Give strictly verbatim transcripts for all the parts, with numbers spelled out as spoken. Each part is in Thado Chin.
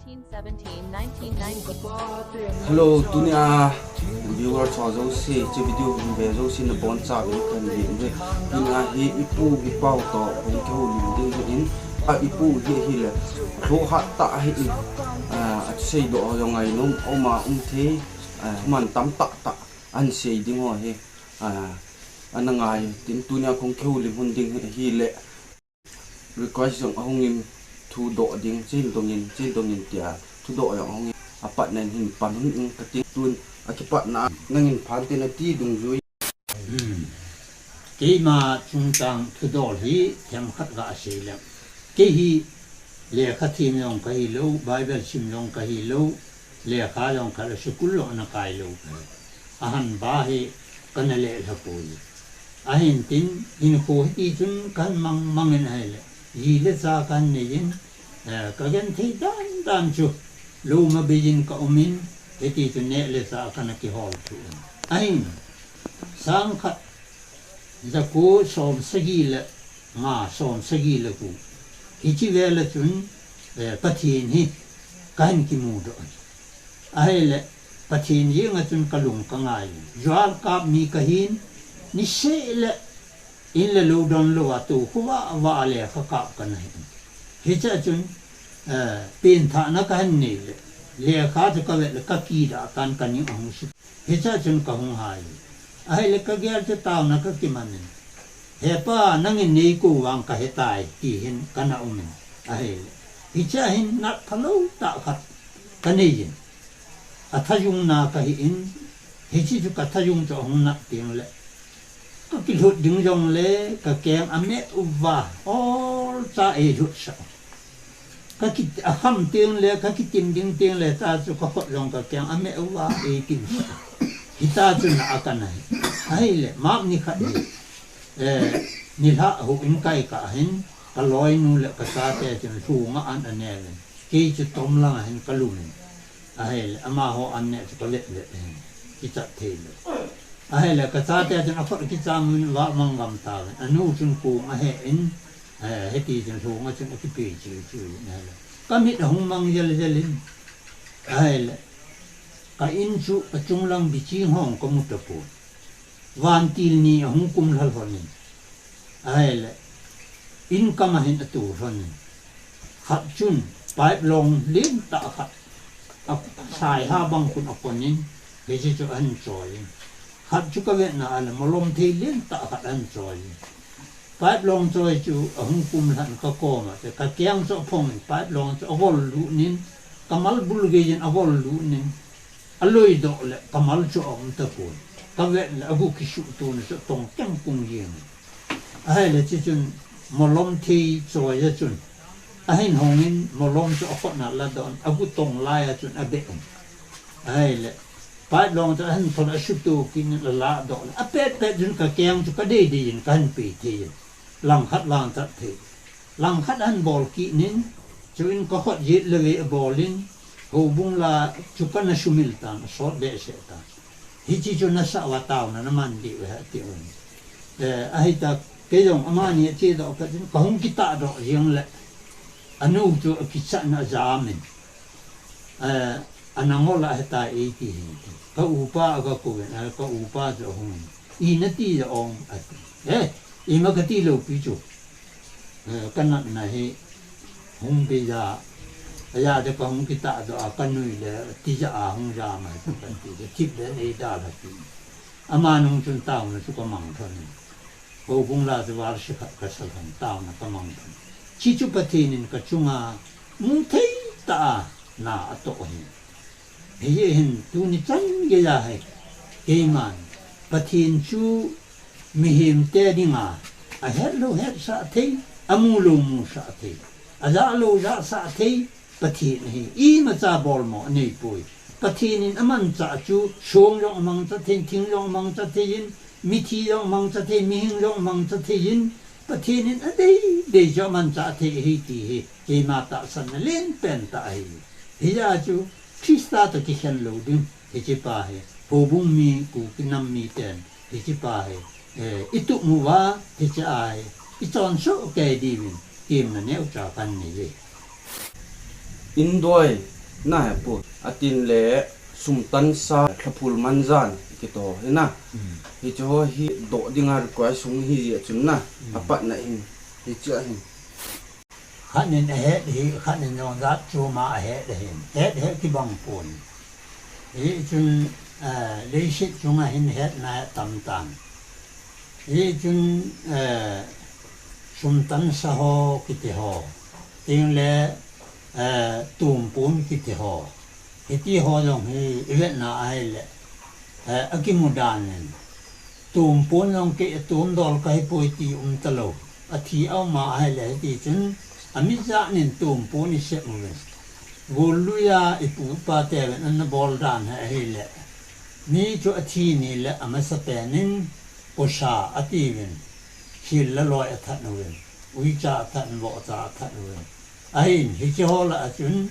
Seventeen, nineteen ninety. Hello, tunia viewer chua jouse, hiche video hin ve jouse nabonchauvin kahin ve uve. Tunia hi ipu hi pau toh hung kihoulim ding ahin, a ipu hi ahile, lhohhat tah ahin, a, aseidoh jong ngainom, auma um thei, a, man tam tah tah ahin sei ding ho hi, a, ana ngai tin tunia hung kihoulim hun ding ahile, request jong ahungin thudoh ding, chen dongin, chen dongin tia, thudoh jong ahungin, apatna in hin pan hon ing kati tun, akipatna, nangin phan tin ati dungjui. Hmm. Keima chungchang thudol hi themkhat gasei leng. Kei hi lekha them jong kahilou, Bible sim jong kahilou, lekha jong khat le school jong ana kailou. Ahanba hi kana lelha poi. Ahin tin, hinkho hiti chun kahin mang mangin ahile, ji le cha kahin neiyin, eh, kagenthei dandan chu, lou ma beiyin kaumin, hiti chun neh le chah kana kihol thun. Ahin, sangkhat, jako som sagi le nga, som sagi le ko. Hiche vel a chun, eh, Pathen hi kahin kimudoh. Ahile, Pathen jenga chun kalung kangai. Jual kap mi kahin, niseh le in le lou donlouva tou khovah vah a lekha kap kana hi. Hichea chun, eh, penthahna kahin nei le, lekha chu kavet le kakidah tan kaning ahung sut. Hichea chun kahung hai. Ahile kagel chu taona kakimanin. Hepa, nangin neikou vang kahetai, ti hin kana umin. Ahile, hichea hin nat phalou tah khat kaneiyin. Athajung na kahin, hiche chu kathajung chu ahung nat teng le, kakilhut ding jongle kakeng ameh uva, olcha eilhutsah. Kaki, akham teng le, kakitim ding teng le, ta chu kakhut jong kakeng ameh uva eitimsah. Hita chu na a kana hi. Ahile, map nikhat hi, eh, nilhah houin kaikah hin, kaloinu le kachate chun lhunga an anelin. Kei chu tomlanga hin kalumin. Ahile, amaho an neh chu kavet vet hin. Kichat theilou. Ahile, kachate chun akhut kichamin vah mang gam tauvin. Anu chun kong ahen, eh, hiti chun lhunga chun akipei chiu chiu in ahile. Kamit ahung mang jel jel in. Ahile, ka in chu achunglang biching hong kamu tapon. Vantil ni ahung kumlha lhonin. Ahile, in kama hin atu lhonin. Khat chun, pipe long lentah khat. Asaiha bang khun akonin, hiche chu ahin choiyin. Khat chu kavetna a le, molom thei lentah khat ahin choiyin. Pipe long choi chu ahung kumlhan kakoma, kakeng chu aphongin, pipe long chu agol lutnin, kamal bul geiyin agol lutnin, aloidoh le kamal chu aum tapon. Kavet le agu kisuhtona chu tong keng kung jeng. Ahile chuchun molom thei choiya chun ahin hongin molom chu akhutna ladoh in agu tong laiya chun abehin. Ahile pipe long chu ahin thol asuhto kit in aladoh le apet pet chun kakeng chu kadeidei in kahin pei theiyin. Langkhat langchat thei. Langkhat ahin bol kit in, chuin kakhut jet le ve abolin, houbung la chu kana sumil tan, asot behseh tan. Hiche chu nasah uva taona naman diu ahi atiuvin. Eh, ahita, kei jong amani achedoh phat in, kahung kitahdoh jeng le, anu chu akichatna ajamin. Eh, anangol a ahetai eiti hin. Ka upa aga kouvin, eh, ka upa chu ahungin. Ina ti ja ong ati. Eh, ima kati lou pi chu. Eh, kanatna hi hung beija, aja de kahung kitahdoh a kanui le, tija a hung jam ahi kati de, thip le neidalha ti. Ama nung chun taona chu kamang lhonin. Houbung la chu varshi khat kasa lhon taona kamang lhon. Hiche chu Pathen in kachunga muthei tah a na atoh ahi. Hijeh hin tuni chan geiya hi keiman Pathen chu mihemte dinga ahetlou hetsah thei, amulou musah thei, ajahlou jahsah thei, Pathen ahi, imacha bolmo aneipoi. Pathen in amanchah chu, song jong amangcha thei, thing jong amangcha thei in, mithi jong amangcha thei, mihing jong amangcha thei in, Pathen in adeidei chu amanchah thei ahi ti hi, keima tahsanna lenpen tah ahi. Hijeh a chu, Christa toh kikhen lou ding, hiche pa hi, houbung mi, Kuki nam miten, hiche pa hi, eh, itup uva, hiche a hi, ichonsoh kei diuvin, temna neocha kanei e. Indoi, Na he pu, atin le sumtan sa, thaphul manjan kiti ho hi na. Hmm. Hiche ho hi doh dinga request hung hi jeh chun na, hmm, apatna hin, hiche ahin. Khat in ahet hi, khat in jong jat chom a ahet ahin. Het het kibang pon. Hichun, eh, leiset chunga hin hetna atam tan. Hichun, eh, sumtan sa ho kiti ho. Tin le, eh, tumpon kiti ho. Hiti ho jong hi i vetna ahile, eh, akimu dan in. Tumpon jong kei a tumdol kahi poi ti um talou. Athi a um a ahile hiti chun, amijat in tumpon i sep uvin. Gollui a i pu i pa teuvin ana bol dan hi ahile. Mi chu athi ni le amasapen in, posa atiuvin. Thil le loi athat uvin. Uicha athat, vohcha athat uvin. Ahin, hiche ho lah a chun,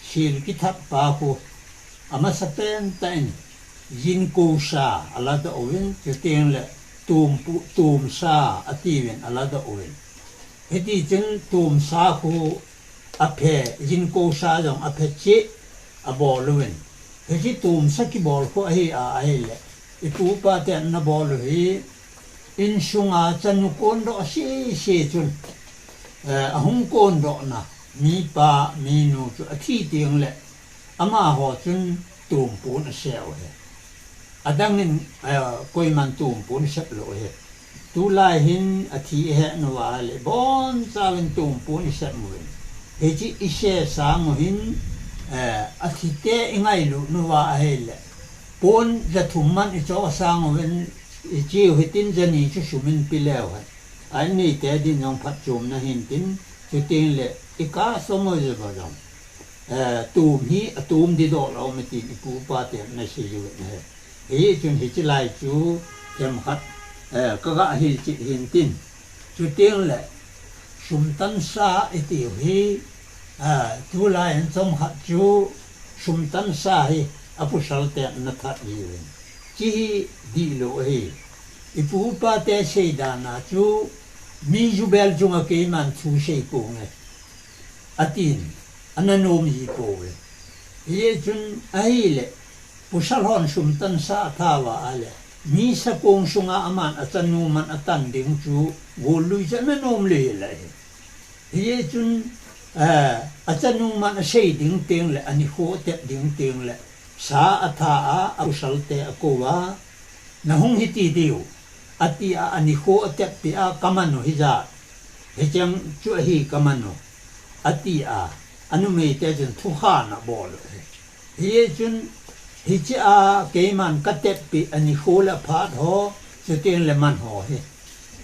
thil kithat pa khu, amasapen tah in, jinkosa aladoh uvin, chuteng le tumpu-, tumsa atiuvin aladoh uvin. Hiti chun tumsa khu aphe, jinkosa jong aphe cheh abol uvin. Hiche tumsa kibol khu ahi a, ahile. I pu i pa ten ana bol u hi, insunga chanu kondoh sese chun, eh, ahung kondohna, mipa, minu chu athi teng le, amaho chun tumpon asep u hi. Adang in, eh, koiman tumpon sep lou hi. Tulai hin athi i het uva le, boncha uvin tumpon i sep uvin. Hiche i sep sang u hin, eh, athi te i ngailut uva ahile. Pon ja thum man i choh sang uvin, i che u hitin ja ni chu sum in pe leu hen. Anei te din jong phatchomna hin tin, chuteng le i kah som u jeh uva jong. Eh, tum hi, atum di doh lou me tin i pu i pa ten ana sei u ahi. Hichun hiche lai chu themkhat, eh, ka ga hilchet hin tin. Chuteng le, sumtan sa i tiu hi, eh, tulai in chomkhat chu sumtan sa hi apasal ten ana that jiuvin. Hiche hi dihlou ahi. I pu i pa te sei dan a chu mi jubel chunga keiman thu sei ponge. Atin, ana nom ji pouve. Hichun ahile, pasal hon sumtan sa athat uva ahile, mi sakong sunga aman achanu man atan ding chu, gollui chu ana nom le hile hi. Hichun, eh, achanu man asei ding teng le, anikho atep ding teng le, sa atha a, apasal te akou a, na hung hiti diu, ati a, anikho atep peh a, ka man u hijat. Hicheng chu ahi ka man u, ati a, anumei te chun thukhen abol u hi. Hichun, hiche a keiman ka tep peh anikho le aphat ho, chuteng le man ho hi.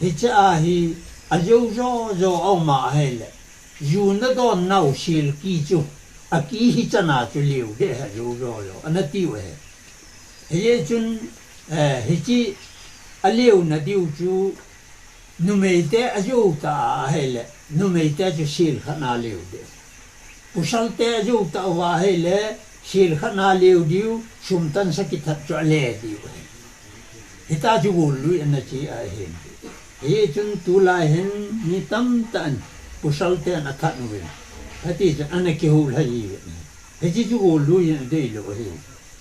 Hiche a hi, ajo jo jo a um a ahile. Ju na don nau sil ki chu, aki hi chan a chu leu deh ahi jo jo jo, ana tiu ahi. Hichun, eh, hiche aleuna diu chu, numei te ajo ta a ahile, numei te chu sil khat na leu deh. Pasal te ajo ta uva ahile, sil khat na leu diu, sumtan sa kithat chu ale diu ahi. Hita chu gollui ana che ahin. Hichun tulai hin mi tamtah in pasal ten athat uvin. Hiti chun ana kihou lha jiuvin. Hiche chu gollui in adei lou ahi.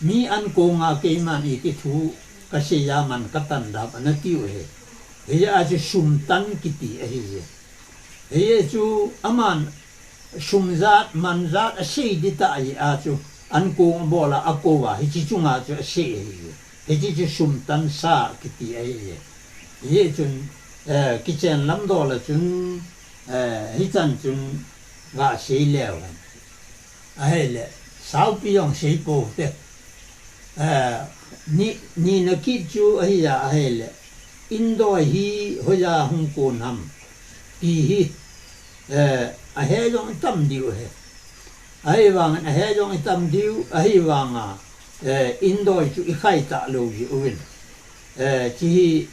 Mi ankong a keiman iti thu kasei a man katan dam ana tiu ahi. Hia chu sumtan kiti ahi. Hia chu aman sum jat, man jat asei di tah jeh a chu, ankong abol a akou a, hiche chunga chu asei ahi. Hiche chu sumtan sa kiti ahi. Hichun, eh, kichen lam dol a chun, eh, hichan chun ga sei leu hen. Ahile, saupi jong sei pou te. Eh, ni, nina kit chu ahi a ahile, indoi hi hoiya hung kon ham ti hi, eh, ahe jong itam diu ahi. Ahivangin ahe jong itam diu, ahivanga, eh, indoi chu ikhai talou jiuvin. Eh, hiche hi,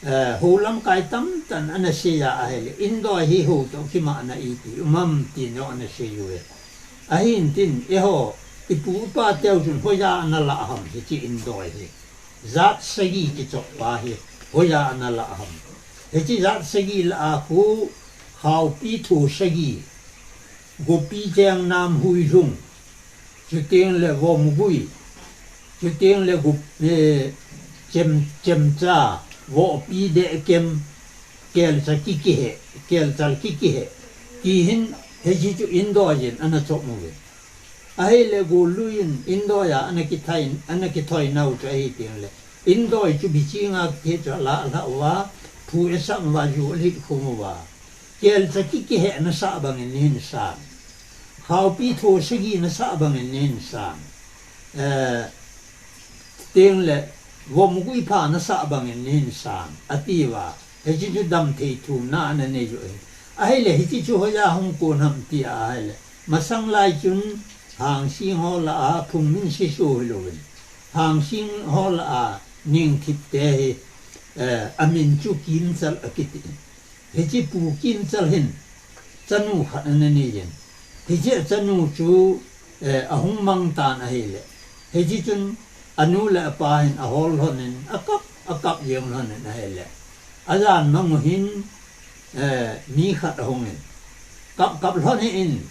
eh, hou lamkai tamtah in ana sei a ahile, indoi hi hou toh kimahna iti um am tin jong ana sei uve. Ahin tin, eiho, ipu ipa teu chun hoiya ana lah ham hiche indoi hi. Jat sagi kichop pa hi, hoiya ana lah ham. Hiche jat sagi lah a khu, khaopi tho sagi, gopi cheng nam hui lhung, Chuteng le vomgui, chuteng le gup, eh, chem, chemcha, vohpi dehkem, kelcha kikihe, kelchal kikihe. Ti hin, hiche chu indoi in ana chom uve. Ahile gollui in indoi a ana kithoi, ana kithoi nau chu ahi teng le. Indoi chu bichinga kithe chu ala ala uva, phu esam uva, ju alit khum uva. Kelcha kikihe nasah bangin nihin sang. Khaopi tho sagi nasah bangin nihin sang. Eh, teng le, vomgui pha nasah bangin nihin sang. Ati uva, hiche chu damthei thumna ana nei u ahi. Ahile, hiche chu hoiya hung kon ham ti ahile. Masang lai chun, Hangsing ho lah a, Phungminsiso hilouvin. Hangsing ho lah a, Ningthip te hi, eh, amin chu Kimchal akiti. Hiche Pu Kimchal hin, chanu khat ana nei in. Hiche chanu chu, eh, ahung mang tan ahile. Hiche chun anu le apa hin ahol lhon in, akap, akap jeng lhon in ahile. Ajan mang u hin, eh, mi khat ahung in. Kap, kap lhon hih in,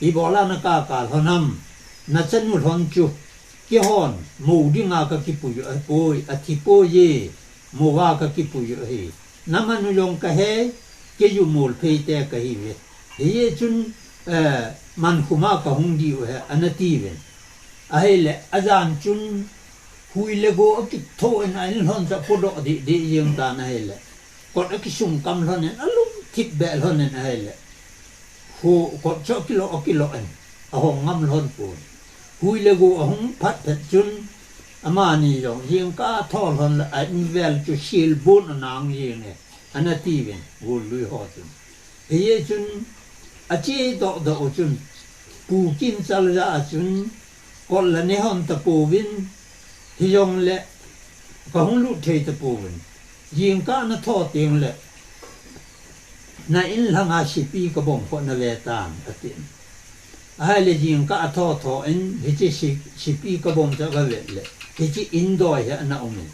ibola nakaka lhon ham, nachanu lhon chu, keihon, mou dinga kakipui u ahipoi, athipoi e, mou a kakipui u ahi. Namanu jong kahe, kei u Molphei te kahiuve. Hijeh chun, eh, Mankhuma kahung diu ahi, ana tiuvin. Ahile, ajan chun, hui le go akitho in a in lhon chu apodoh deh deh jeng tan ahile. Kot akisung kam lhon in, alungthip beh lhon in ahile. Hu kot chu akilo, akilo in, ahong ngam lhon pon. Hui le go ahung phat phat chun, amani jong, jingkah a tho lhon le, a in vel chu silbun anang jeng e, ana tiuvin, gollui ho chun. Hijeh chun, ache doh doh u chun, Pu Kimchal jah a chun, kot la ne hon tapouvin, hijongle, kahung lut thei tapouvin. Jingkah natho teng le, na in lhanga sipi kabom kho nave tan, atin. Ahile jingkah atho tho in, hiche si-, sipi kabom chu agavet le, hiche indoi hi ana um in.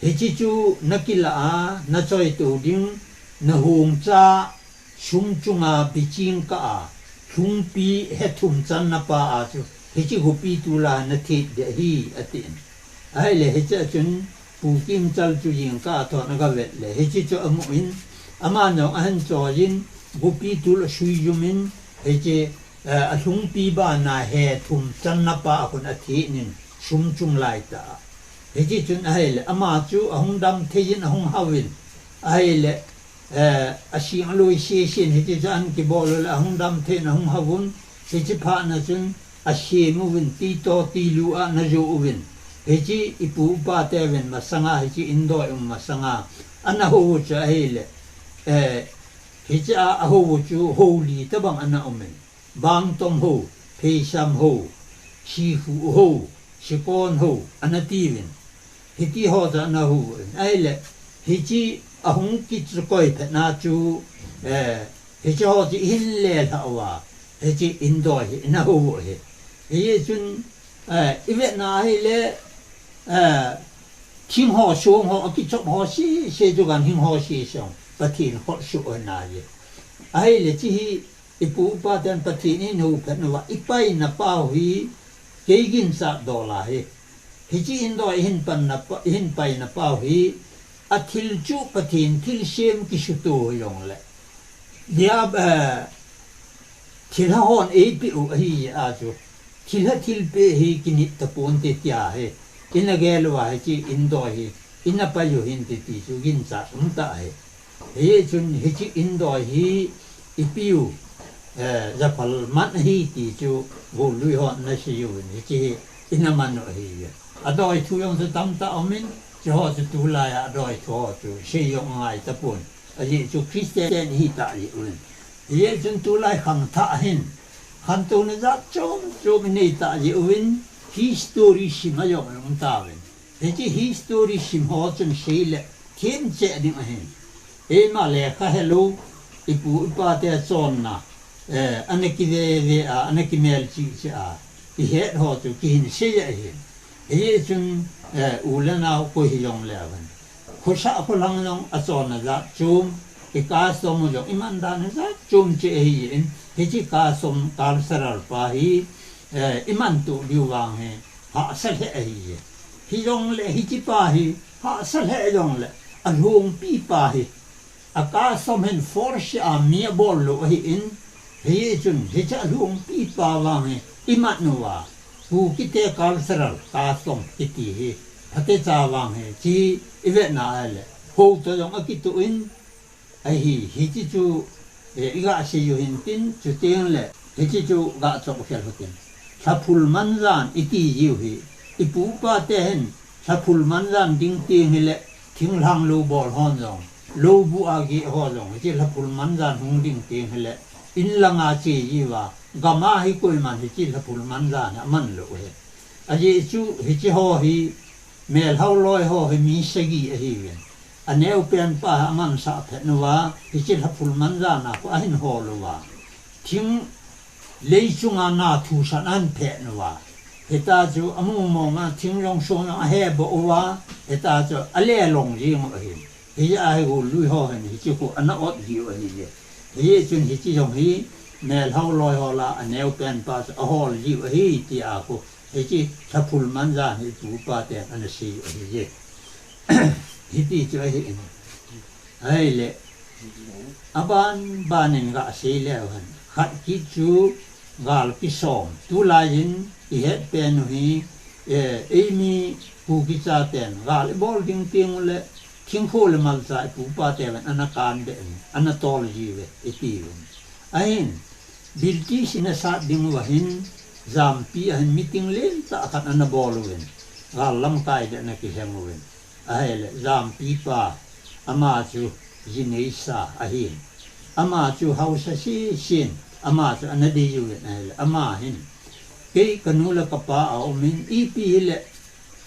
Hiche chu nakilah a, nachoi tou ding, nahung cha, sum chunga biching kah a, lhungpi hethum channa pa a chu, hiche gupi tol a nathet ding ahi, atin. Ahile hiche a chun, Pu Kimchal chu jingkah athon agavet le, hiche chu amu in, aman jong ahin choi in, gupi tol asui jum in, hiche, eh, alhungpi bana hethum channa pa a khun athet in, sum chung lai tah a. Hiche chun ahile, ama chu ahung dam thei in, ahung hao in, ahile, eh, asing aloi sese in, hiche chu ahin kibol u le, ahung dam thei in, ahung hao un, hiche phat na chun, asem uvin, tito tilu a ana jo uvin. Hiche ipu ipa teuvin masanga, hiche indoi um masanga, ana hou u chu ahile, eh, hiche a, ahou u chu hou li tobang ana um in. Bangtom hou, pheisam hou, sikhu hou, sikon hou, ana tiuvin. Hiti ho chu ana hou u in. Ahile, hiche ahung kichukoi phat na chu, eh, hiche ho chu ihin le lhah uva, hiche indoi hi ina hou u ahi. Hijeh chun, eh, ivet na ahile, eh, thing ho song ho, akichop ho sese chu ganhing ho sese jong, Pathen kholsuh ahi nai. Ahile hiche hi, ipu ipa ten Pathen in hou phat nauva, ipaina pau hi, kei ginchat dol ahi. Hiche indoi ihin panna pa, ihin paina pau hi, athil chu Pathen thilsem kisuto hijongle. Dia, eh, thilha hon eipeh u ahi a chu. Thilha thilpeh hi kinit taponte tia hi. Ina gel uva hiche indoi hi. Ina pai u hinte ti chu ginchat um tah ahi. Hijeh chun hiche indoi hi ipi u, eh, japhal man ahi ti chu gollui hon ana sei uvin hiche hi ina man u ahi. Adoi thu jong chu tamtah um in, hiche ho chu tulai a adoi thu ho chu sei jong angai tapon. Ajeh chu Christian ihi tah jeh uvin. Hijeh chun tulai khangthah hin, khantouna jat chom chom inei tah jeh uvin, history sim ajong jong tauvin. Hiche history sim ho chun sei le themcheh ding ahin. Eima lekha helou, ipu ipa te achonna, eh, ana kive ve a, ana kimelchih cheh a, ihet ho chu kihin sei ahin. Hijeh chun, eh, u le nao koi hijongle uvin. Khosah kholhang jong achonna jat chom, i custom u jong iman dan jat chom cheh ahin, hiche custom cultural pa hi, eh, iman tuh diu vang hi, hahsa lheh ahi e. Hijongle, hiche pa hi, hahsa lheh jongle, alhungpi pa hi, a custom hin force a mi abol lou ahin, hichun, hiche alhungpi pa vang hi, iman uva, Kukite cultural custom kiti hi, phatecha vang hi, chi ivetna ahile, houto jong akituh in, ahi, hiche chu, eh, iga sei u hintin, chutengle, hiche chu ga chop khel utin. Lhaphul manjan iti jiu hi, ipu ipate hin, lhaphul manjan ding teng hile, thinglhang lou bol hon jong, lou bu a geh ho jong, hiche lhaphul manjan hung ding teng hile, in langa che jiuva, gama hi koiman hiche lhaphul manjan hi aman lou hi. Ajeh chu, hiche ho hi, melhao loi ho hi mi sagi ahiuvin. Aneopen pa hi amansah phet uva, hiche lhaphul manjan a khu ahin hol uva. Thing lei chunga na thusan ahin phet uva. Hita chu amu mong a thing jong song jong aheboh uva, hita chu alelong jing u ahi. Hijeh a hi gollui ho hin hiche khu ana ot jiu ahi je. Hichun hiche jong hi melhao loi ho lah a aneopen pa chu ahol jiu ahi tia khu. Hiche lhaphul manjan hi ipu ipaten ana sei u ahi je. Hiti chu ahi in. Ahile, aban banin ga sei leu hen. Khat kit chu gal kisom. Tulai in ihet pen u hi, eh, eimi Kuki chaten gal ibol ding teng ule, thingkho le malcha ipu ipateuvin ana kanbeh in, ana tol jiuve, itiuvin. Ahin, British in asat ding uva hin, jampi a hin meeting lentah khat ana bol uvin, gal lamkai le ana kilheng uvin. Ahile, jampi pa, ama chu jinei sa ahin. Ama chu hausa sisin, ama chu ana dei uvin ahile, ama hin. Kei kanu le kapa aumin, ipi hile,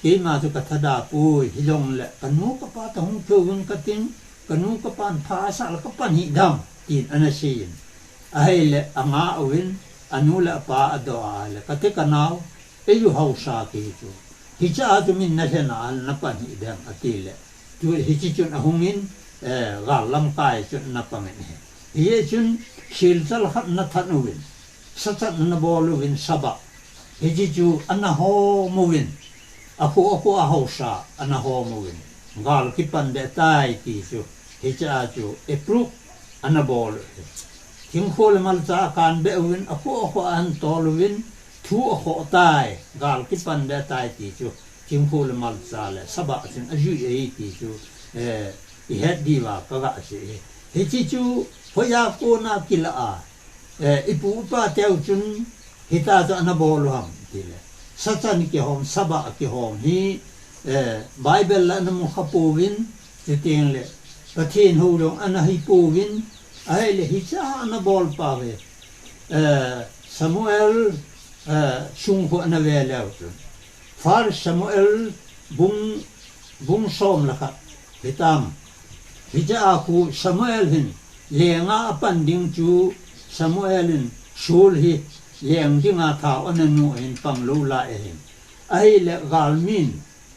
keima chu kathada poi, hijongle, kanu kapa toh hung kihou vin katin, kanu kapan pha asah le kapan hih dam, tin ana seiyin. Ahile, anga uvin, anu le apa adoh a ahile, kate kanao, eiu hausa kihi chu. Hichea chu min nalhen a ahile, napan hih dam, atile. Tu hiche chun ahungin, eh, gal lamkai chun ana pangin ahi. Hichun, silchal khat ana that uvin. Sachat ana bol uvin sabah. Hiche chu ana hom uvin. Akhu, akhu a hausa ana hom uvin. Gal kipan deh tai ti chu. Hichea chu approve ana bol u ahi. Thingkho le malcha akanbeh uvin, akhu, akhu a ana tol uvin, thu akhoh tai, gal kipan deh tai ti chu. Thingkho le malcha le sabah chun ajui ahi ti chu, eh, ihet diuva kaga sei e. Hiche chu hoiya kona kilah a, eh, ipu ipateu chun hita chu ana bol u ham tile. Sachan kihom, sabah kihom hi, eh, Bible la ana mukha pouvin, chutengle Pathen hou jong ana hi pouvin, ahile hichea ana bol pau ve. Eh, Samuel, eh, sung khu ana ve leu chun. First Samuel bung, bung som le khat hitam. Hichea khu Samuel hin lenga apan ding chu Samuel in Saul hi leng dinga thao ana nu ahin pang lou lai ahin. Ahile galmin,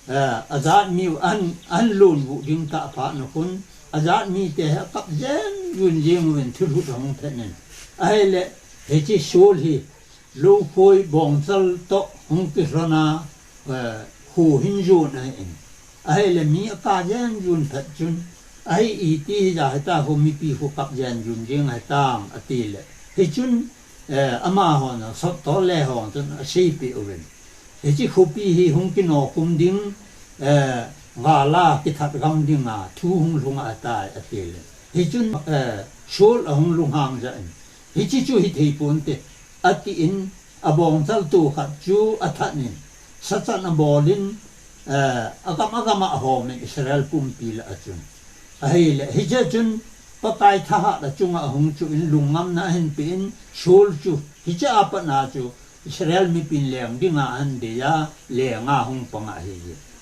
eh, ajatmiu ahin, ahin lonvuh ding tah phat na khun, ajatmite hi akap jen jun jeng uvin thulhut ahung phet in. Ahile hiche Saul hi, Loukhoi bongchal toh hung kilhon a, eh, kho hin jon ahin. Ahile mi akap jen jun phat chun, ahi iti hija hita kho mipi kho kap jen jun jeng ahitam atile. Hichun, eh, amahon, sot tole hon chun aseipeh uvin. Hiche khopi hi hung kinokhum ding, eh, gal a kithat gam dinga, thu hung lhung ahitai atile. Hichun, eh, Saul ahung lunghang jeh in. Hiche chu hithei ponte, atin, abongchal to khat chu athat in, sachan abolin, eh, agam agam a ahomin Israel pumpi lah a chun. Ahile, hiche chun Pakai thahat achunga ahung chuh in lungngamna ahin pein, Saul chu, hiche apat na chu, Israel mipin leng dinga ahin dei a, lenga hung pang ahi.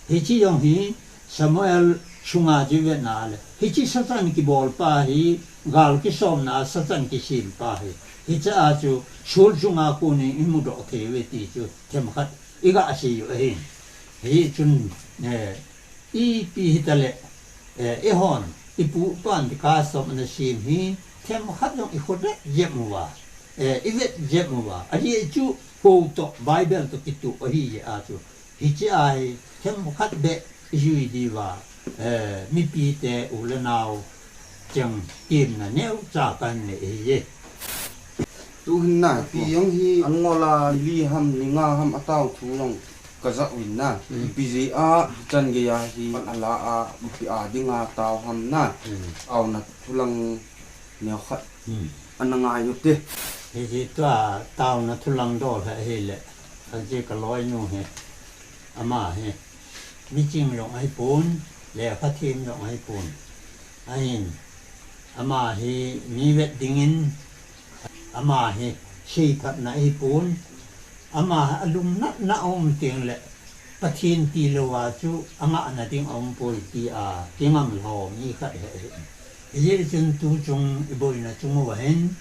Hiche jong hi Samuel sunga chu ivet na le. Hiche sachan kibol pa hi, gal kisomna a sachan kisem pa hi. Hichea chu Saul sunga konin imudoh thei uve ti chu themkhat iga sei u ahi. Hichun, eh, Ipi hitale, eh, eihon, ipu ipan ti custom ana sem hi, themkhat jong ikhodet jep uva, eh, ivet jep uva. Ajeh chu, Kou toh Bible toh kituh ahi jeh a chu. Hiche a hi themkhat beh ijui diuva, eh, mipite u le nao cheng temna neocha kanei ahiye. Tuhin na, ipi jong hi an ngol a, ni li ham, ni nga ham atao thu jong kajah uvin na. Hmm. Ipi jeh a chan gei a hi pan ala a, ipi a dinga tao ham na. Hmm. Taona thulang neokhat. Hmm. Ana ngai ute. Hiche tua taona thulang dol hi ahile, hiche kaloinu hi, ama hi miching jong ahipon, lekha them jong ahipon. Ahin, ama hi mi vet dingin, ama hi seiphatna ahipon. Ama hi alung natna aum tengle, Pathen tilou a chu angahna ding aumpoi tia kingamlha mi khat ahi. Hijeh chun tuchung iboina chung uva hin,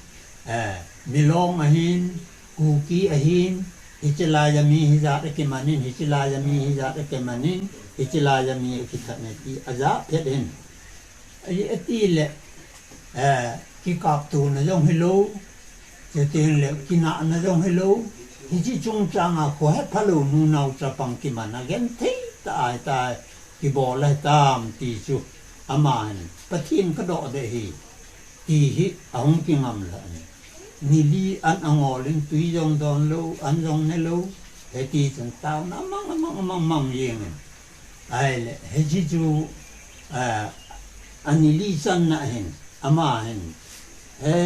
eh, Milong ahin, Kuki ahin, hiche laiya mi hijat akimanin, hiche laiya mi hijat akimanin, hiche laiya mi akithat ne ti ajah phet in. Ahi, atile, eh, kikaptona jong hilou, chutengle kinahna jong hilou, hiche chungchang a khohephalou nunao chapang kiman a genthei tah a hitia kibol ahitam ti chu, aman Pathen kadoh deh ahi, ti hi ahung kingamlha in. Ni li an angol in, tui jong donlou, an jong nelou, hiti chun taona amang, amang, amang, mang jeng in. Ahile, hiche chu, ah, ani li channa hin, ama hin, he,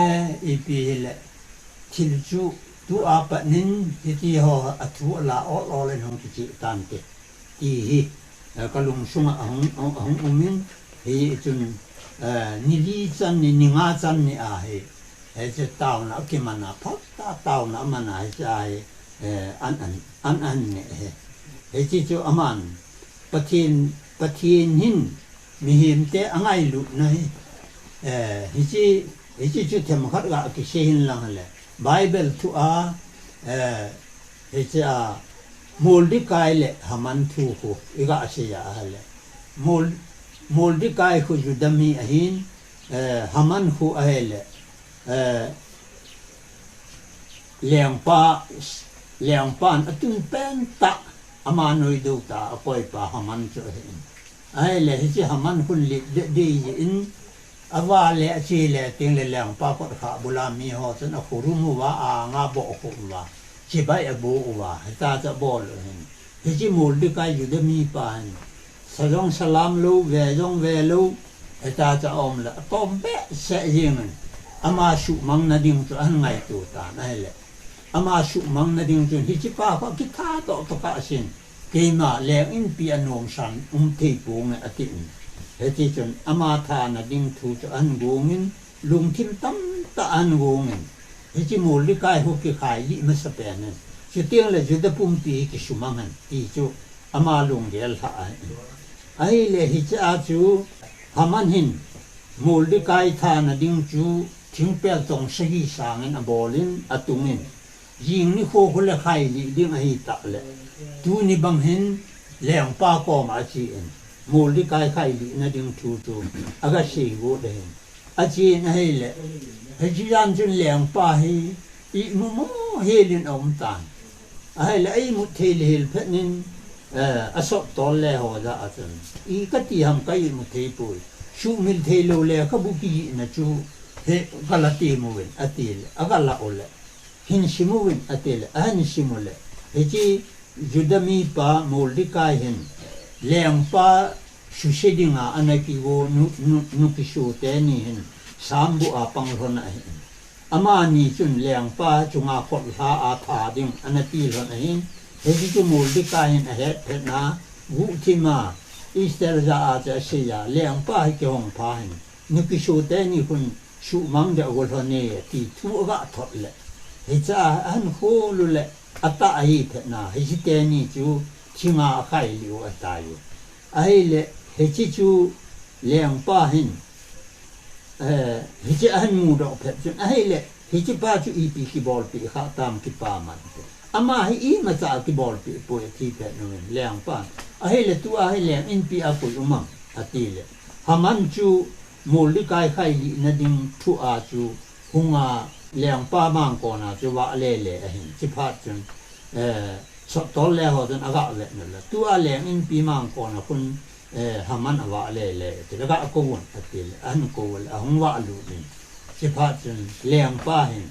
ipi hile, thil chu tua pat in, hitiho athu ala ol ol in hung kicheh tante, ti hi, eh, kalungsunga ahung, ahung, ahung um in, hichun, eh, ni li channi, ni nga channi ahi, hiche taona akiman a, phatah a taona aman a, hiche ahi, eh, an, an, an, an ne hi. Hiche chu aman, Pathen, Pathen hin mihemte angailutna hi, eh, hiche, hiche chu themkhat ga kisei hin lang hile, Bible thu a, eh, hiche a, Mordekai le Haman thu khu iga sei a hile, Mor-, Mordekai khu Juda mi ahin, eh, Haman khu ahile, eh, lengpa, lengpan atun pen tah, ama noidou tah a akoipa Haman chu ahin. Ahile, hiche Haman khun lit deh deh jeh in, ava le ache le tengle lengpa kotkhah bula miho chun akhorum uva, a-anga abohkhup uva, chibai aboh uva, hitia chu abol u ahin. Hiche Mordekai Juda mipa hin, sa jong salam lou, ve jong ve lou, hitia chu aum le, atom behseh jeng in, ama suhmang na ding chu ahin ngaito tan ahile, ama suhmang na ding chun, hichepa kho kitha toh toh kah sin, keima leng inpi a nomsan um thei ponge atin. Hiti chun ama thana ding thu chu ahin gong in, lungthim tamtah ahin gong in, hiche Mordekai khu kikhailih masapen in, chutengle Juda pumpi hi kisumang hen ti chu ama lunggel lhah ahi. Ahile hiche a chu Haman hin Mordekai thana ding chu thingpel tong sagi sangin abol in atung in, jing nikho khu le khailih ding ahitah le, tuni bang hin lengpa koma ache in, Mordekai khailihna ding thu chu aga seigot ahin. Ache in ahile, hiche jan chun lengpa hi imu mo hel in aum tan. Ahile, a imut thei le hel phat in, eh, asop tol le ho jah a chun, i kati ham ka imu thei poi. Suhmil thei lou lekhabu kijihna chu, he, kala tem uvin, atile, akala u le, hin sim uvin, atile, ahin sim u le, hiche Juda mipa Mordekai hin, lengpa suse dinga ana kigo nu, nu, nukiso teni hin, sambu a pang lhon ahin. Amani chun lengpa chunga khotlha a tha ding ana ti lhon ahin, hiti chu Mordekai hin ahet phat in, guhthim a, Esther jah a chu asei a, lengpa hi kihong pha hin, nukiso teni khun suhmang deh ago lhon e, ti thu aga thot le, hiche a ahin khol u le, atah ahi phat in, hiche teni chu thinga akhailih u ahitai. Ahile, hiche chu lengpa hin, eh, hiche ahin mudoh phat chun, ahile, hichepa chu ipi kibolpeh kha tam kipaman. Ama hi imacha kibolpeh poi ati phat uvin, lengpan. Ahile tua hi leng inpi a koi um am, atile, Haman chu Mordekai khailihna ding thu a chu hunga lengpa mangkon a chu vahle le ahin. Chuphat chun eh, sottol le ho chun aga vet na le. Tua leng inpi mang kona khun, eh, Haman ava le le, ti le aga kou un, ati le, ahin kou le, ahung valut in. Chuphat chun, lengpa hin.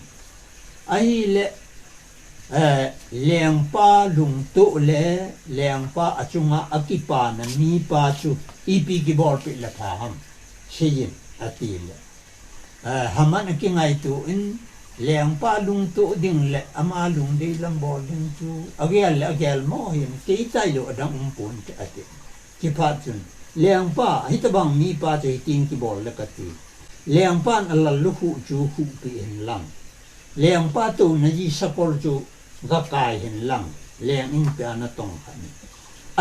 Ahile, eh, lengpa lungtoh le, lengpa achunga akipana mipa chu, ipi kibolpeh le pha ham. Seiyin, ati le. Eh, Haman akingaito in, lengpa lungtoh ding le ama lungdei lam bol ding chu, agel le agel mo hin, kei tailou adang um ponte ati. Chuphat chun, lengpa, hitabang mipa chu hitin kibol le kati. Lengpan alal lukhuh chu khuhpeh hen lang. Lengpa touna ji sakol chu gakai hen lang. Leng inpia natong khat in.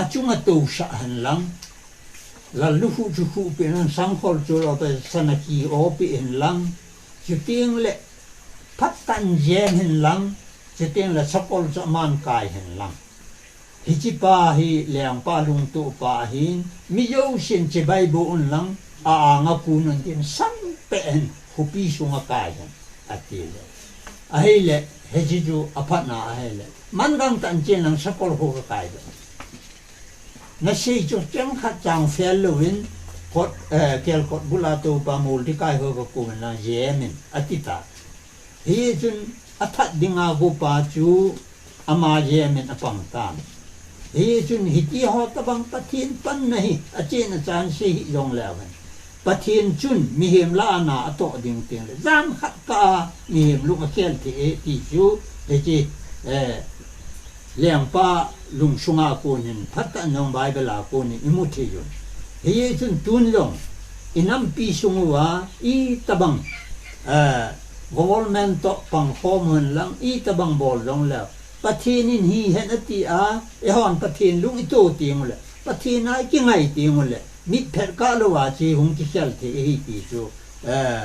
Achunga tousah hen lang. Lal lukhuh chu khuhpeh hen lang, sangkhol chu lou pe sana ki-opeh hen lang. Chuteng le phatah in jem hen lang. Chuteng le sakol chu aman kai hen lang. Hichepa hi lengpa lungtoh pa ahin, mi jousen chibai boh un lang, a-anga kun un tin, sampeh hen, khopi sunga kai hen, ati le. Ahile, hiche chu aphatna ahile. Mangang tah in chen lang sakol ho kakai doh. Nasei chu chengkhat chang fel louvin, kot, eh, kelkot bula toupa Mordekai ho kakou in lang jem in, ati ta. Hichun athat dinga gopa chu ama jem in apang tan. Hichun hiti ho tabang Pathen panna hi, achen achan sei hih jongleu hen. Pathen chun mihem lah a na atoh ding teng le, jan khat kah a mihem lung akhel thei e ti chu, hiche, eh, lengpa lungsunga kon hin, phatah in jong Bible a kon hin imu thei un. Hichun tun jong, inampi sung uva, itabang, eh, government toh pangkhom hen lang, itabang bol jongleu, Pathen in hihen ati a, eihon Pathen lung ito teng ule, Pathen a ikingai teng ule, mitphet kah louva chu hung kikhel thei ahi ti chu, eh,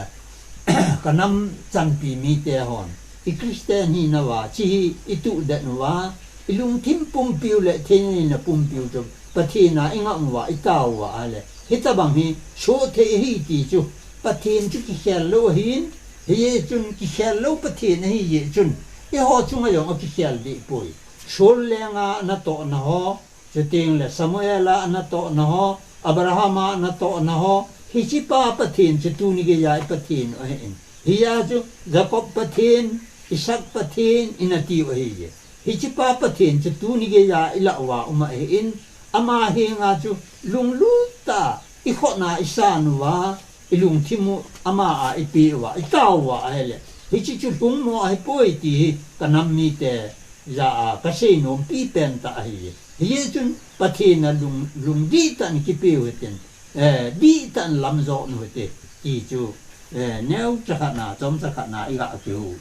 kanam chanpi mite hon, i Christian hinauva, chu hi ituhdet uva, ilungthim pumpiu le theinina pumpiu chu Pathen a ingah uva, itao uva ahile, hitabang hi soh thei ahi ti chu, Pathen chu kikhel lou ahin, hichun kikhel lou Pathen ahi jeh chun, eiho chunga jong akikhel deh poi. Saul lenga natohna ho, chuteng le Samuel a natohna ho, Abraham a natohna ho, hichepa Pathen chu tuni geiya i Pathen u ahin. Hia chu Jacob Pathen, Isaac Pathen, ina tiu ahiye. Hichepa Pathen chu tuni geiya ilah uva um ahin, ama henga chu lunglut tah a ikhutna isan uva, ilungthim u ama a ipe uva, itao uva ahile, hiche chu lhungmo ahipoi ti hi kanam mite jah a kasei nompi pen tah ahi. Hichun Pathen a lung, lungdihtah in kipe u hitin, eh, dihtah in lamjot u hite ti chu, eh, neocha khat na, chomcha khat na iga kihou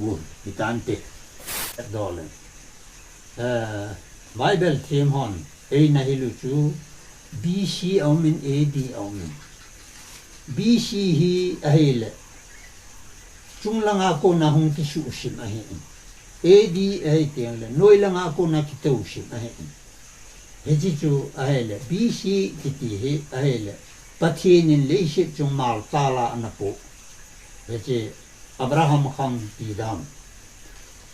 u hitante. Dole. Eh, Bible them hon eina hil u chu B C aumin, A D aumin. B C hi ahile, chunglanga kona hung kisuhsim ahin. A D ahi teng le, noilanga kona kitousim ahin. Hiche chu ahile, B C kiti hi ahile, Pathen in leiset chung maltal a ana poh. Hiche Abraham khang ti dan.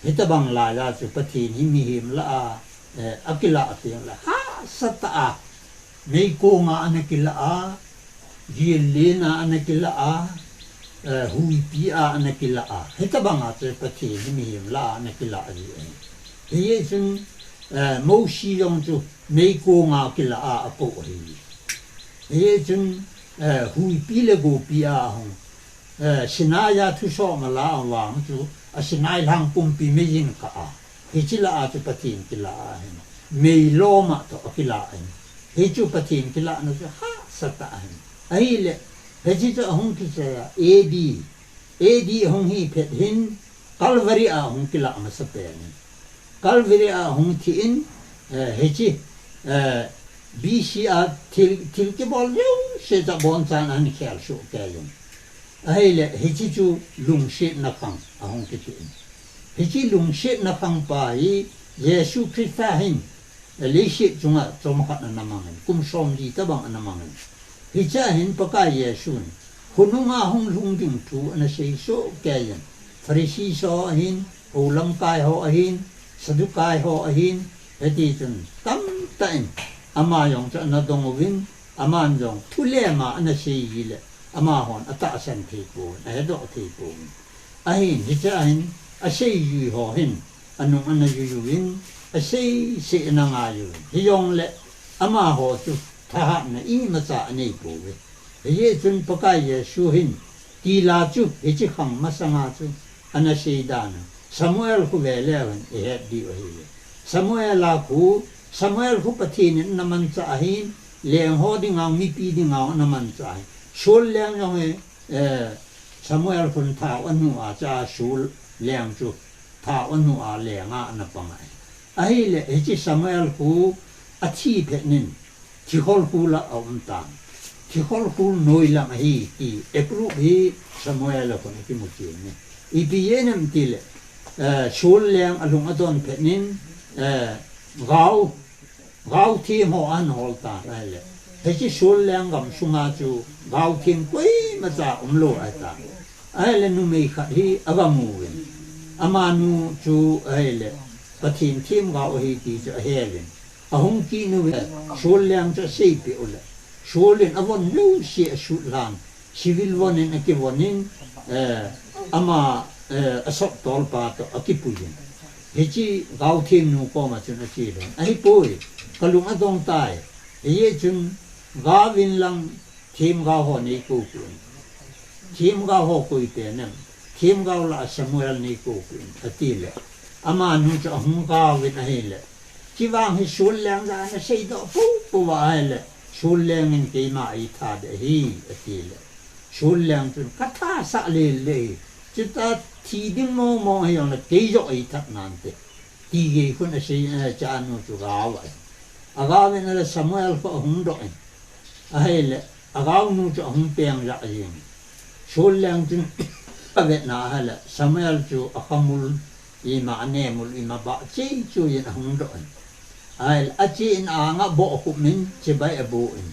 Hitabang laiya chu Pathen hi mihem lah a, eh, akilah teng le, hahsa tah a, meikong a ana kilah a, jil len a ana kilah a, eh, huipi a ana kilah a. Hitabang a chu Pathen hi mihem lah a ana kilah ji ahi. Hichun, eh, Mosi jong chu meikong a kilah a akou ahi. Hichun, eh, huipi le gopi a ahung, eh, Sinai a thusoh mala a vang chu, a Sinai lhang pumpi meijin kah a. Hiche lah a chu Pathen kilah ahin. Meilom a toh akilah ahin. Hichu Pathen kilahna chu hahsa tah ahin. Ahile, hiche chu ahung kichai a, A D. A D ahung hi phat hin, Calvary a ahung kilah masapen in. Calvary a ahung thi in, eh, hiche, eh, B C a thil, thil kibol jouse chu abonchan ahin khel soh kei in. Ahile, hiche chu lungsetna khang ahung kiti in. Hiche lungsetna khang pa hi Jesu Christa hin, leiset chunga chomkhat ana mang in, kum somli tabang ana mang in. Hichea hin Pakai Jesun, khonunga hung lhung ding thu ana seisoh kei in. Pharisee ho ahin, houlamkai ho ahin, Sadukai ho ahin, hiti chun tamtah in ama jong chu ana dong uvin, aman jong thulema ana sei ji le, amahon atahsan thei pouvin, ahedoh thei pouvin. Ahin, hiche ahin, asei ji ho hin, anung ana jui uvin, asei sei ana ngai uvin. Hijongle, amaho chu thahatna imacha anei pouve. Hijeh chun Pakai Jesu hin, tila chu, hiche khang masanga chu, ana sei dan a. Samuel khu ve leu hen, ihet diu ahi. Samuel a khu, Samuel khu Pathen in ana manchah ahin, leng ho dinga, mipi dinga ana manchah ahin. Saul leng jong hi, eh, Samuel khun thao anu a cha Saul leng chu thao anu a lenga ana pang ahi. Ahile, hiche Samuel khu athi phet in, Thikhol khu la aum tan. Thikhol khu noilang ahi ti, approve hi Samuel a khun akimu chen e. Ipi jeh inem tile, eh, Saul leng alung adon phet in, eh, gao, gao them ho ahin hol tan ahile. Hiche Saul leng gamsunga chu gao them koimacha umlou ahi tan. Ahile numei khat hi aga mu uvin. Amanu chu ahile Pathen themgao ahi ti chu ahel in. Ahung kinu ve, Saul leng chu aseipeh u le. Saul in avon jouse asut lhan, civil von in akivon in, eh, ama, eh, asop tolpa toh akipui in. Hiche gao themnu koma chun ache lhon. Ahipoi, kalung adong tai. Hijeh chun, gao vin lang, themgao ho nei kou peh in. Themgao ho koi pen em? Themgao lah a Samuel nei kou peh in, ati le. Amanu chu ahung gao vin ahile. Chuvang hi Saul leng jong ana seidoh poupou va ahile. Saul leng in keima eitha ding ahi, ati le. Saul leng chun katha sah lele hi. Chuta thi ding mong mong hijongle kei joh eithat nante. Ti gei khun asei, eh, chanu chu gao ahi. Agao in ahile Samuel khu ahung doh in. Ahile, agao nu chu ahung peng jah jeng. Saul leng chun avetna ahile, Samuel chu akhamul, ima anemul, ima bah chei chu in ahung doh in. Ahile, ache in anga bohkhup in, chibai abu in.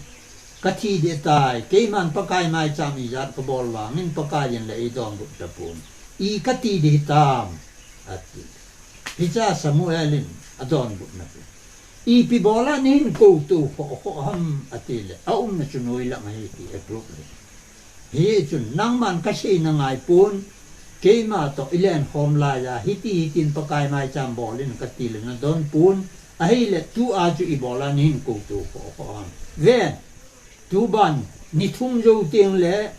Kathi ding tai, keiman Pakai maicham ijat kabol vangin Pakai in la eidonbut tapon. I kati ding hitam, ati. Hichea Samuel in adonbutna chu, ipi bola neihin kouto khoh khoh ham, ati le, aumna chu noilang ahi ti approve le. Hichun, nangman kaseina ngaipon, keima toh ilenkhom laiya, hiti hitin Pakai maicham bol in kati le nadonpon, ahile tua chu ibola neihin kouto khoh khoh ham. Ven, tuban, ni thum jou teng le,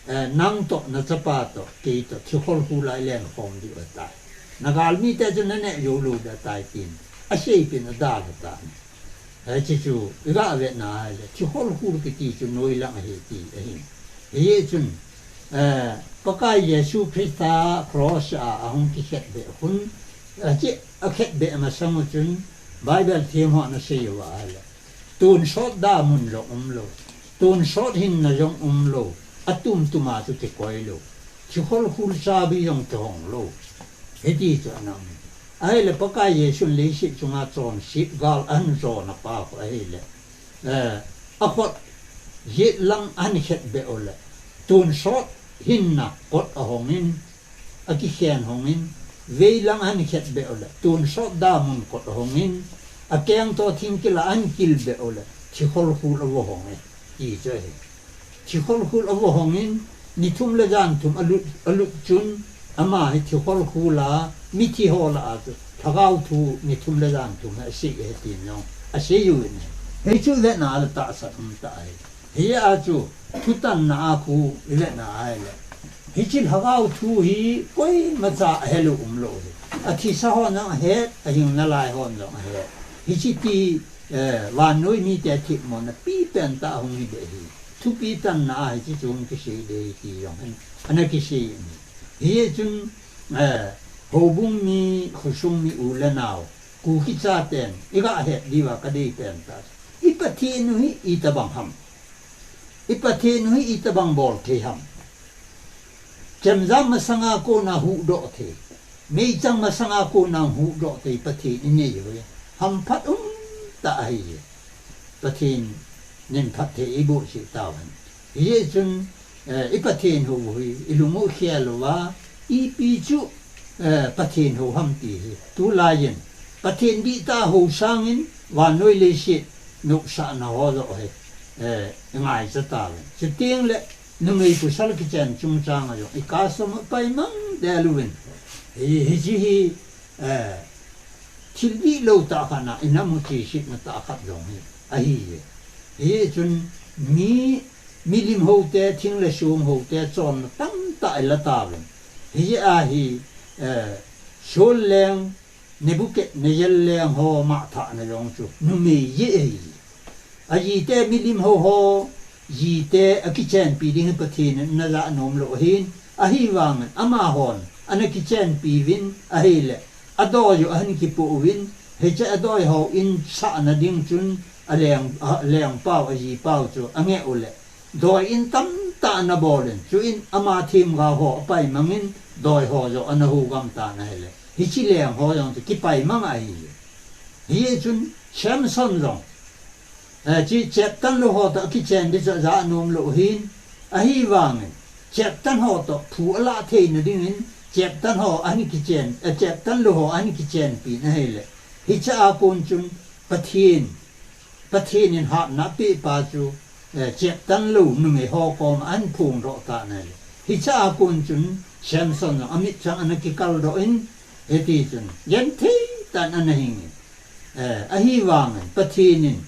eh, nang toh, nachapa toh, kei toh, thikhol khu la ilenkhom diu ahitai. Nagalmite chu naneh joulou ding ahitai tin, aseipeh in adalha tan. Hiche chu, iga vetna ahile, thikhol khu kiti chu noilang ahi ti ahi. Hichun, eh, Pakai Jesu Christa cross a ahung kikhetbeh khun, hiche akhetbeh masang u chun, Bible them hon asei uva ahile, tonsot damun jong umlou, tonsot hinna jong umlou, atumtuma chu kikoi lou, thikhol khu chabi jong kihong lou. Hiti chu ana um. Ahile Pakai Jesun leiset chunga chonset gal ahin jona pa khu ahile, eh, akhut jet lang ahin khetbeh u le, tonsot hinna kot ahongin, akikhen hongin, veilang ahin khetbeh u le, tonsot damun kot ahongin, akeng toh thingkil a ahin kilbeh u le, thikhol khu ava hong e, ti chu ahi. Thikhol khu ava hongin, ni thum le jan thum alut, alut chun, ama hi thikhol khu la, mithi ho lah a chu, lhagao thu ni thum le jan thum hi asei ahi tin jong asei uvin ahi. Hichu vetna le tahsan um tah ahi. Hia chu, thutanna a khu ivetna ahile, hiche lhagao thu hi koimacha ahelou umlou hi. Athisa hon jong ahet, ahing nalai hon jong ahet. Hiche ti, eh, vannoi mite themmona pipen tah ahung hi ding ahi. Thupi tanna a hiche chu hung kisei ding ahi ti jong hin ana kisei in. Hichun, eh, houbung mi, khosung mi u le nao, Kuki chaten iga het diuva kadei pen tah, i Pathen u hi itobang ham? I Pathen u hi itobang bol thei ham? Chemjam masanga kona huhdoh thei, meichang masanga kona huhdoh thei Pathen inei u hi hamphat umtah ahi. Pathen in phatthei eiboh cheh tauhen. Hichun, eh, i Pathen hou hi ilung u khel uva, ipi chu, eh, Pathen hou ham ti hi tulai in Pathen dihtah ho sangin vannoi leiset nopsahna ho joh hi, eh, i ngaicha tauvin. Chuteng le numei pasal kichen chungchang a jong i custom a paimang del uvin. Hi, hiche hi, eh, thil dihlou tah khat na i namu chehsetna tah khat jong hi ahi e. Hichun mi, milim ho te, thing le song ho te chonna tamtah i la tauvin. Hijeh a hi, eh, Saul leng Nebuchadnezzar leng ho mangthahna jong chu numei jeh ahi. Ajite milim ho ho, jite akichenpi ding hi Pathen in ana ja nom lou ahin, ahivangin amahon ana kichenpi uvin ahile, adoi u ahin kipoh uvin, hiche adoi ho in sahna ding chun aleng, alengpau, ajipau chu angeh u le, doi in tamtah ana bol in, chuin ama themgao ho apaimang in, doi ho joh ana hugam tan ahile, hiche leng ho jong chu kipaimang ahi. Hichun Samson jong, eh, hiche cheptan lou ho toh akichen ding chu aja nom lou ahin, ahivangin cheptan ho toh phu alah theina dingin cheptan ho ahin kichen, eh, cheptan lou ho ahin kichenpi na ahile, hiche a kon chun Pathen, Pathen in hatna apehpa chu, eh, cheptan lou numei ho koma ahin phongdoh tan ahile, hiche a kon chun Samson jong amitchang ana kikaldoh in, hitichun genthei tah in ana hingin. Eh, ahivangin Pathen in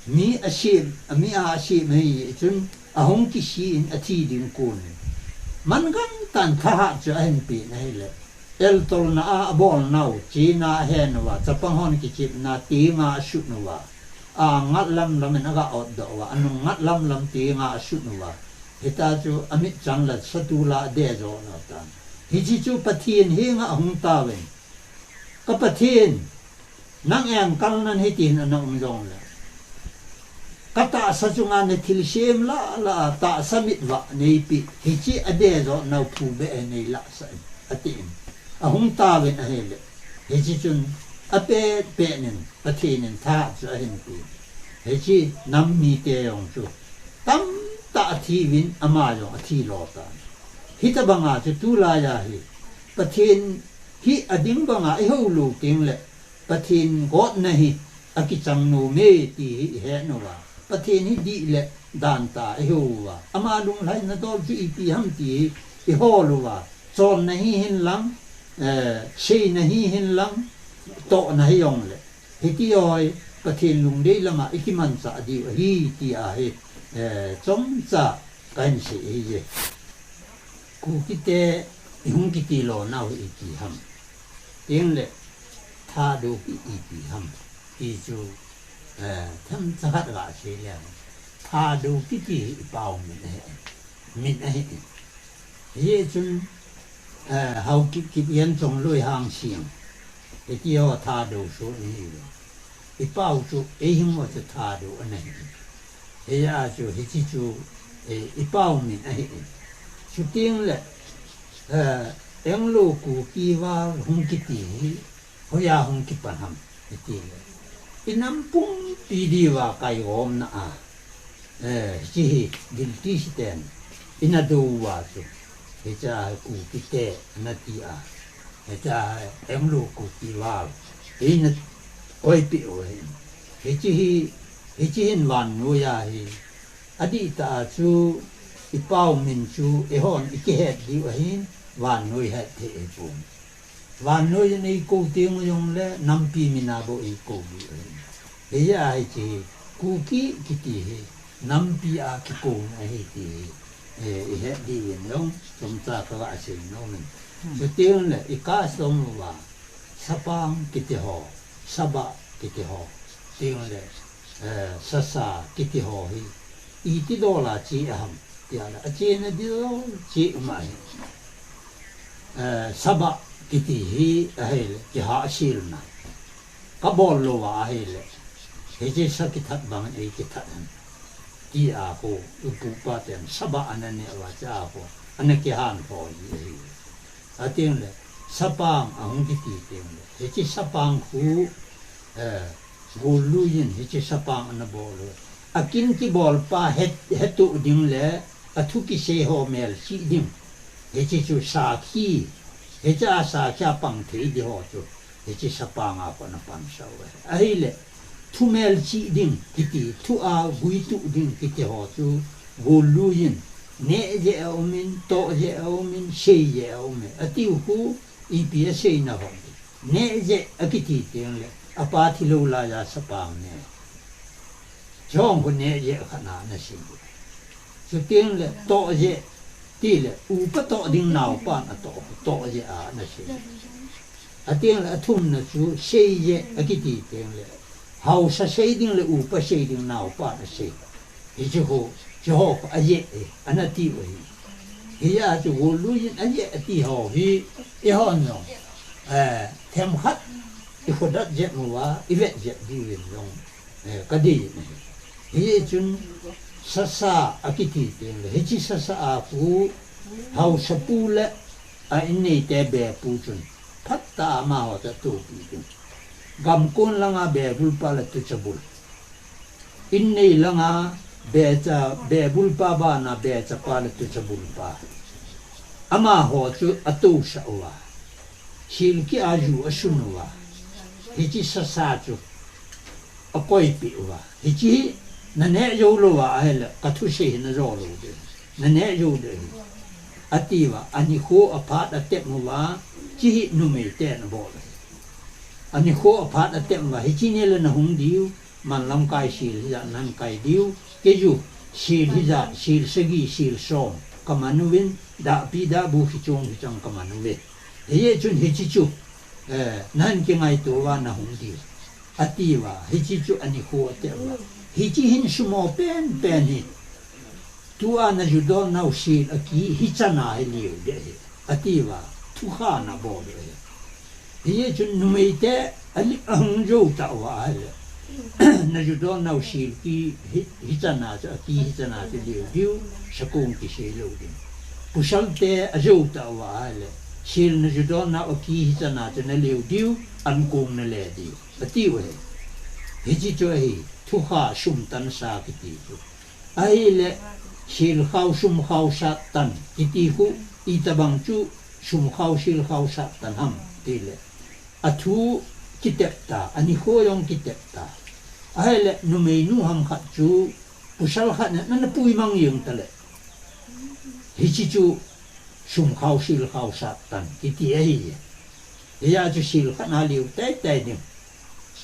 mi asem, mi a asem ahi chun ahung kisih in athi ding konin, mangang tah in thahat chu ahin pen ahile, eltolna a abolnau chena ahen uva, chapang hon kichepna tenga asut uva, angat lamlam in aga otdoh uva, anung ngat lamlam tenga asut uva, hitia chu amitchang la satula adeh jo nau tan. Hiche chu Pathen henga ahung tauvin, Ka Pathen, nang engkal nan hitin ana um jongle, ka tahsa chunga nathilsem lah lah a tahsa mitvah neipeh, hiche adeh jo nau phu beh hi neilahsah in, atin. Ahung tauvin ahile, hiche chun apet pet nin Pathen in thahat chu ahin pen. Hiche nam mite jong chu tamtah athiuvin ama jong athi lo tan. Hitobanga chu tulai a hi Pathen hi ading banga ihou lou tengle Pathen gotna hi akichang nom e ti hi ihet uva, Pathen hi dih le dan tah a ihou uva, ama lunglhaina dol chu ipi ham ti hi ihol uva, cholna hihen lang, eh, seina hihen lang, tohna hijongle, hiti ho hi Pathen lungdei lama ikimanchah diu ahi ti ahi, eh, chomcha kahin sei ahiye. Kukite ihung kiti lonau hi ipi ham? Tengle Thadou hi ipi ham? Ti chu, eh, themcha khat gasei leng, Thadou kiti hi ipau min ahi, min ahi. Hichun, eh, Haokip Kipgen, Chongloi, Hangsing, hiti ho Thadou sot ahiuve. Ipau chu eihung ho chu Thadou ana hi. Hijeh a chu hiche chu, eh, ipau min ahi. Chutengle, eh, Anglo Kuki War hung kiti hi hoiya hung kipan ham itile, inam pumpi diuva kaigomna a, eh, hiche hi British ten ina dou uva chu, hichea hi Kukite ana ti a, hichea hi Anglo Kuki War hi ana koipeh u ahi. Hiche hi, hiche hin vannoiya hi adihtah a chu ipau min chu eihon ikihet diu ahin, vannoi hetthei ahipon. Vannoi in eikou teng u jongle nampi mina bou eikou diu ahi. Hijeh a hiche hi Kuki kiti hi nampi a kikouna ahi ti hi, eh, ihet diuvin jong chomcha kagasei nomin. Chutengle i custom uva, Sapang kiti ho, Saba kiti ho, tengle, eh, Sasa kiti ho hi iti dola che aham tia le, achena dol che um ahi. Eh, Saba kiti hi ahile kihahselna, kabol louva ahile hiche sa kithat bangin eikithat hen tia khu ipu ipa ten Saba ana neh uva, chea khu ana kihanlhou ji ahi. Atengle Sapang ahung kiti tengle, hiche Sapang khu, eh, gollui in hiche Sapang ana bol u, akin kibolpa het, hetoh ding le athu kisei ho melchih ding, hiche chu sakhi, hichea sakhi a pang thei ding ho chu Hiche sapang a kona pansah u ahi. Ahile, thumelchih ding kiti, thu a guituh ding kiti ho chu, gollui in, neh jeh a um in, toh jeh a um in, sei jeh a um e, atiu khu, ipi asei na hom. Neh jeh akiti teng le, apa thi lou laiya sapang ne. Jong khu neh jeh khat na, na sei. Chuteng le, toh jeh, ti le, upa toh ding naopan atoh, toh jeh a na sei. Ateng le, athumna chu, sei jeh akiti teng le, haosa sei ding le, upa sei ding naopan asei. Hiche khu, hiche ho khu ajeh e, ana tiu ahi. Hia chu gollui in ajeh ati ho hi, eihon jong, eh, themkhat, ikhodat jep uva, ivet jep diuvin jong, eh, kadei in ahi. Hichun, sasa akiti teng le, hiche sasa a khu, haosapu le, a inneite bepu chun, phatah a amaho chu atohpi ding. Gamkon langa bebulpa le tuchabul. Innei langa becha, bebulpa bana bechapa le tuchabulpa. Amaho chu atousah uva, sil kia ju asun uva, hiche sasa chu akoipeh uva. Hiche hi naneh jou louva ahile, kathusei hi najo lou ding. Naneh jou ding ahi. Atiuva, anikho aphat atep uva, hiche hi numei ten abol ahi. Anikho aphat atep uva, hiche ni le nahung diu, man lamkai sil hijat nahin kai diu, keiju, sil hijat, sil sagi, sil som, kaman uvin, dahpi dahbu kichong kichang kaman uve. Hijeh chun hiche chu, eh, nahin kingaito uva nahung diu. Atiuva, hiche chu anikho atep uva. Hiche hin sumo penpen hi. Tua najudol nau sil aki hichan a hi liu ding ahi. Atiuva, thukhana abol ding ahi. Hijeh chun numeite ali ahung jou tauva ahile, najudol nau sil ki hi, hichan a chu, aki hichan a chu liu diu, sakong kisei lou ding. Pasalte ajou tauva ahile, sil najudol nau aki hichan a chu naliu diu, ankong nale diu. Atiu ahi. Hiche chu ahi, thukha sum tansa kiti chu. Ahile, sil khao sum khao sat tan kiti khu, itobang chu sum khao sil khao sat tan ham tile, athu kitep ta, anikho jong kitep ta. Ahile, numeinu ham khat chu, pasal khat in ana puimang jeng tale, hiche chu sum khao sil khao sat tan kiti ahiye. Hia chu sil khat na liu teitei ding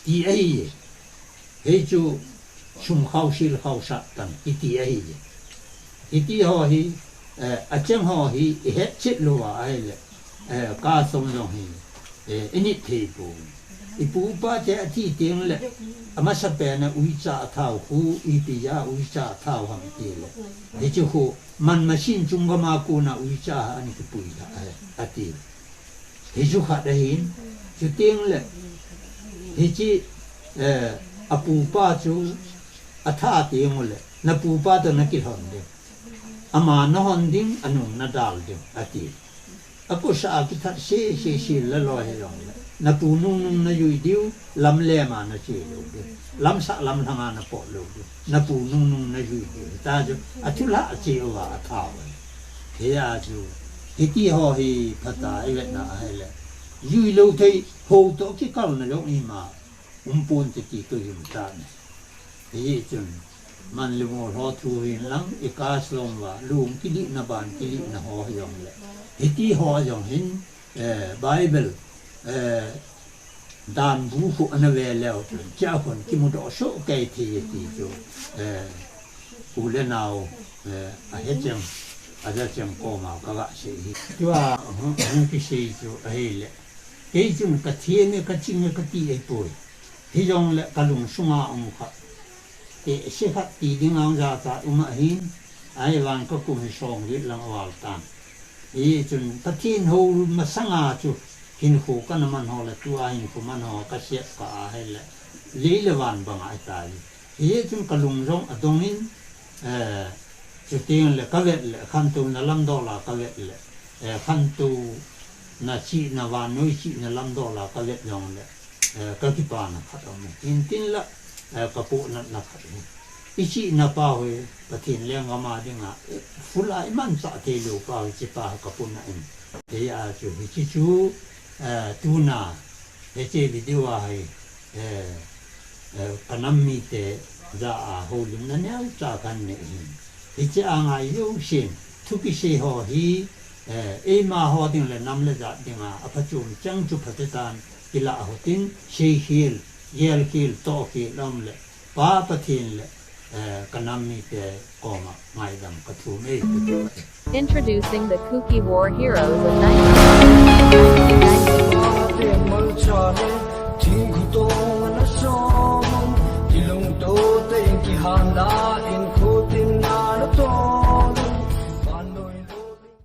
ti ahiye. Hichu sum khao sil khao sat tan kiti ahiye. Hiti ho hi, eh, acheng ho hi ihetchet louva ahile, eh, kasom jong hi, eh, init thei poi. Ipu ipate athi teng le, amasapen a uicha athau khu, ipi jeh a uicha athau ham tile, hiche khu, man machine chung gama kona uicha a ana kipui lha ahi, ati. Hichu khat ahin, chuteng le, hiche, eh, apupa chu atha teng ule, napupa toh nakilhon ding. Ama nahon ding, anung nadal ding, ati. Akosa a kithat sese sil le loi hijongle, napu nungnung najui diu, lamlem a nache lou diu, lamsah lamlhang a napot lou diu, napu nungnung najui diu, hita chu athulhah cheh uva athau ahi. Hia chu, hiti ho hi phatah a ivetna ahile, juilou thei, hou toh kikalna jong ima umpon te ti kagim tah ahi. Hijeh chun, man le mol ho thu hin lang, ikasom uva, lung kilihna ban kilihna ho hijongle, hiti ho jong hin, eh, Bible, eh, danbu khu ana ve leu chun, chea khun kimudoh soh kei thei e ti chu, eh, u le nao, eh, ahe cheng, aja cheng koma kaga sei hi. Tua hung, hung kisei chu ahile, kei chun kathem e, kaching e kati ahipoi. Hijongle kalungsunga um kha, tehse khat ti dinga jachat um ahin, ahivangin kakum hi somget lang aval tan. Hichun Pathen hou masanga chu hinkho kana man ho le tua hinkho man ho kasep kah ahile, lei le van banga ahitai. Hichun kalung jong adongin, eh, chuteng le kavet le, khantouna lamdol a kavet le, eh, khantouna chihna, vannoi chihna lamdol a kavet jongle, eh, kakipana khat aume. Hintin la, eh, kapohnatna khat hi. Ichihna pa hi, Pathen lenggam a dinga, eh, full a imanchah theilou pa hi, hiche pa hi kapohnat in. Hia chu, hiche chu, eh, tuna, Hiche video a hi, eh, eh, ka nam mite jah a houlimna neocha kanei ahin. Hiche a ngai jousen, thu kisei ho hi, eh, eima ho ding le nam le jat dinga aphachom cheng chu phatecha'n kilah uhitin, seikhel, gelkhel, tohkhel aum le, Pa Pathen le, eh, ka nam mite koma ngaidam kathum e. Introducing the Kuki War heroes of nineteen ninety-nine.